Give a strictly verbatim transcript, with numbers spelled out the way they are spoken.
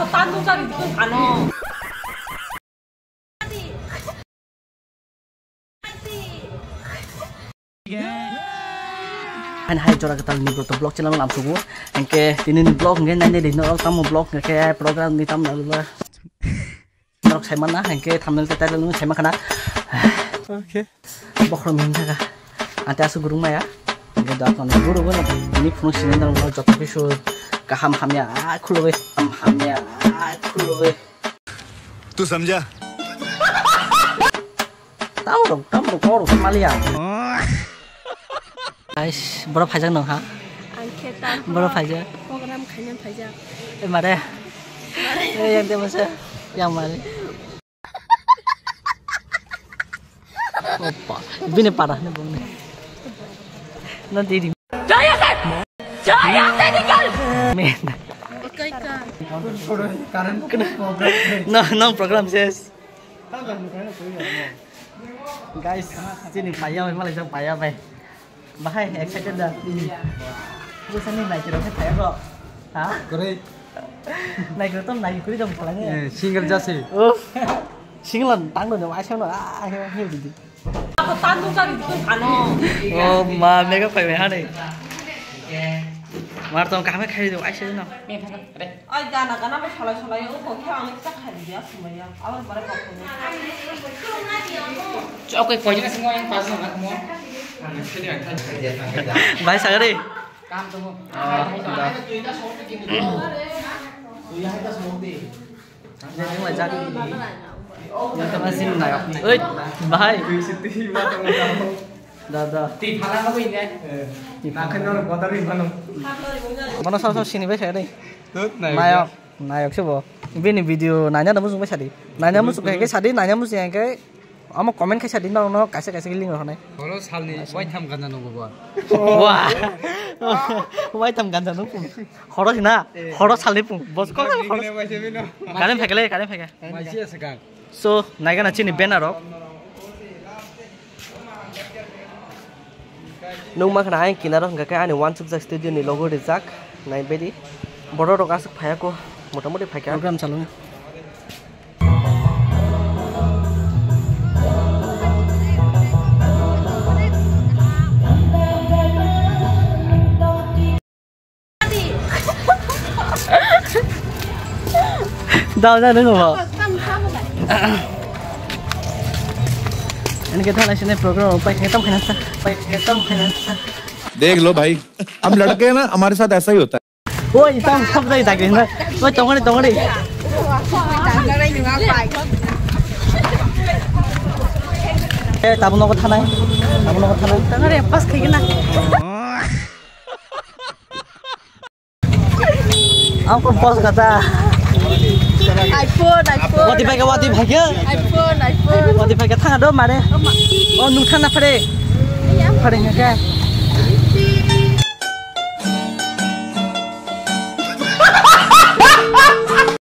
Tanduk chari dikon ano. Ani hai jora kwtal ni Broto vlog channel lam sugu. Hingke tini ni vlog hingke nai nai di norok tamo vlog hingke program ni tamo norok sai mana hingke thumbnail te title ni sai makhana. Okay. Bokhorok ni hingka. Ante asu gurung maya. Hingke da kono guru guru ni phunuk sini norok joto kisu kaham hamya ai khulugui. Ham hamya ai khulugui. Tu samjha? Tamrok, tamrok, korok maliya. Guys, borok phaijak nung ha? Ang khe ta Borok phaijak. Program khaina phaijak. Eh, mare. Eh, yang dia masa. Yang mare. Opa, bini para ni bongni. Na diri. Men. No, no program ses. Guys, sini paya bai malai jang paya bai. Bahai excited da. Busa ni nai kiro paya bro. Ha? Great. Nai kiro tom nai kuri dong pala ni. Eh, single jasi. Oh. Single tang do ai sang no. Ah, he he di. Ako tanduk chari dikon ano. Oh, ma mega phai bai hane. Mar tong kaham khai do ai sang no. Ai gana gana bo salai salai o ko khe ang kisa khai di ya sumaya. Abar bare ko ko. Chok koi koi jana singo yang pas na mo. Bai sagari. Kam to mo. Ah, da. Yang kena sim nayo. Oi, bahai. Da, da. Mana sao sao sini bai saya ni. Nayo. Nayok se bo. Bini video nanya da muchung bai sadi. Nanya muchung kai sadi, nanya muchung kai. Amo comment kai sadi no no kaisa kaisa link rok nai. Horo salni waitham ganda nungo bo. Wah. Waitham ganda nung pung. Horo hina. Horo salni pung. Bos ko horo. Karen phekele, karen pheke. Maisi ase kang. So, naigana chini banner rok. Nung ma khna ayang kinaro hingka khe ani wansukjak studio ni logo rijak nai bedi. Borok rok aswk phaiya ko, motamoti phaikha. Program chalwi. Dao ja nung bo. Ani ke thalai sini program pai ke tam khana sa. Pai ke tam khana sa. देख लो भाई, हम लड़के हैं ना, हमारे साथ ऐसा ही होता है। Oi, tam sab dai dagi na. Oi, tongani, tongani. Eh, tabuk nogo thanai. Tabuk nogo thanai. Tongani, pas khaigina. Ang kon pos kata. iPhone, iPhone. Wati phai ka, wati phai ka. iPhone, iPhone. Wati phai ka thang do mare. Oh, nung thang na phare. Phare nge ke.